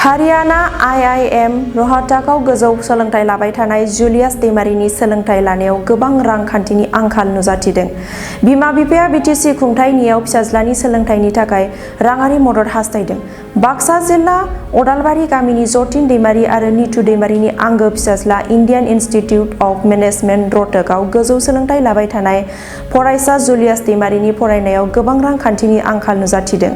Haryana IIM रहाटाकआव गोजौ सोलोंथाइ लाबाय थानाय जुलियास दैमारिनि सोलोंथाइ लानायाव गोबां रांखान्थिनि आंखाल नुजाथिदों। बिमा-बिफाया BTC खुंथायनियाव फिसाज्लानि सोलोंथाइनि थाखाय राङारि मदद हास्थायदों। बाक्सा जिल्ला अदालबारि गामिनि जतिन दैमारि आरो निथु दैमारिनि आंगो फिसाज्ला इन्डियान इनस्टिट्युट अफ मेनेजमेन्ट रहाटाकआव गोजौ सोलोंथाइ लाबाय थानाय फरायसा जुलियास दैमारिनि फरायनायाव गोबां रांखान्थिनि आंखाल नुजाथिदों।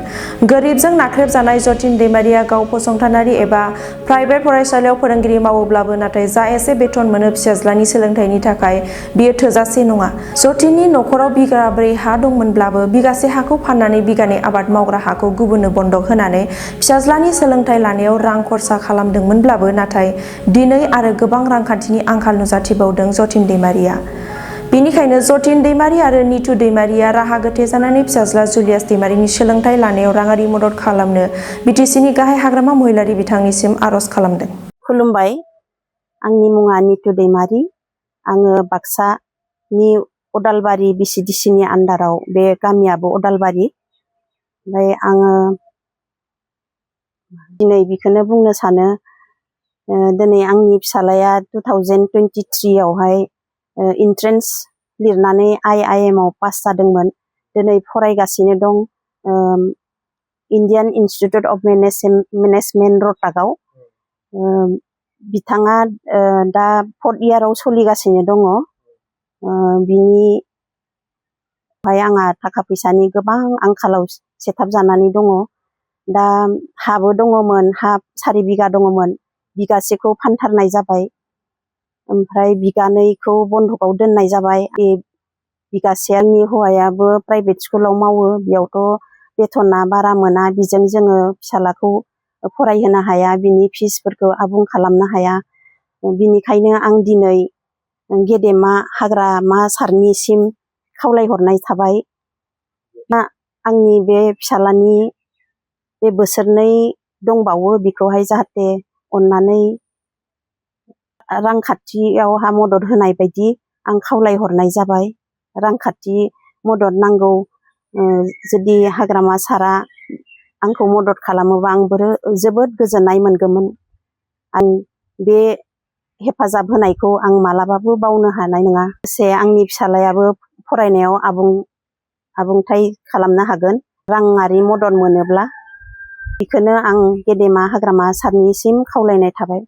गोरिबजों नाख्रेबजानाय जतिन दैमारिया गाव फसंथानारि एबा प्राइभेट फरायसालियाव फोरोंगिरि मावोब्लाबो नाथाय जा एसे बेथन मोनो फिसाज्लानि सोलोंथाइनि थाखाय बेयो थोजासे नङा। जतिननि नखराव बिगाब्रै हा दंमोनब्लाबो बिगासे हाखौ फाननानै बिगानै आबाद मावग्रा हाखौ गुबुननो बन्दक होनानै फिसाज्लानि सोलोंथाइ लानायाव रां खरसा खालामदोंमोनब्लाबो नाथाय दिनै आरो गोबां रांखान्थिनि आंखाल नुजाथिबावदों जतिन दैमारिया। बेनिखायनो जतिन दैमारि आरो निथु दैमारिया राहा गोथे जानानै फिसाज्ला जुलियास दैमारिनि सोलोंथाइ लानायाव राङारि मदद खालामनो BTCनि गाहाय हाग्रामा महिलारि बिथांनिसिम आर'ज खालामदों। खुलुमबाय, आंनि मुङा निथु दैमारि। आङो बाक्सानि अदालबारि BCDCनि आन्दाराव, बे गामियाबो अदालबारि। ओमफ्राय आङो दिनै बेखौनो बुंनो सानो, दिनै आंनि फिसालाया 2023 आवहाय इन्ट्रेन्स लिरनानै IIM आव पास जादोंमोन। दिनै फरायगासिनो दं इन्डियान इनस्टिट्युट अफ मेनेजमेन्ट रहाटाकआव। बिथाङा दा 4th इयाराव सोलिगासिनो दङ। बिनिफ्राय आंहा थाखा फैसानि गोबां आंखालाव सेथाब जानानै दङ। दा हाबो दङमोन, हा 4 बिगा दङमोन, बिगासेखौ फानथारनाय जाबाय। ओमफ्राय बिगानैखौ बन्दकआव दोननाय जाबाय। बे बिगासेनि हौवायाबो प्राइभेट स्कुलाव मावो, बेयावथ' बेथना बारा मोना, बेजों जोङो फिसालाखौ फरायहोनो हाया, बिनि फिसफोरखौ आबुं खालामनो हाया। बिनिखायनो आं दिनै गेदेमा हाग्रामा सारनिसिम खावलायहरनाय थाबाय, आंनि बे फिसालानि बे बोसोरनै दंबावो, बेखौहाय जाहाथे अननानै रांखान्थियावहा मदद होनाय बायदि आं खावलायहरनाय जाबाय। रांखान्थि मदद नांगौ, जुदि हाग्रामा सारा आंखौ मदद खालामोबा आं जोबोद गोजोननाय मोनगौमोन। आं बे हेफाजाब होनायखौ आं मालाबाबो बावनो हानाय नङा। लोगोसे आंनि फिसालायाबो फरायनायाव आबुंथाय खालामनो हागोन राङारि मदद मोनोब्ला। बेखौनो आं गेदेमा हाग्रामा सारनिसिम खावलायनाय थाबाय।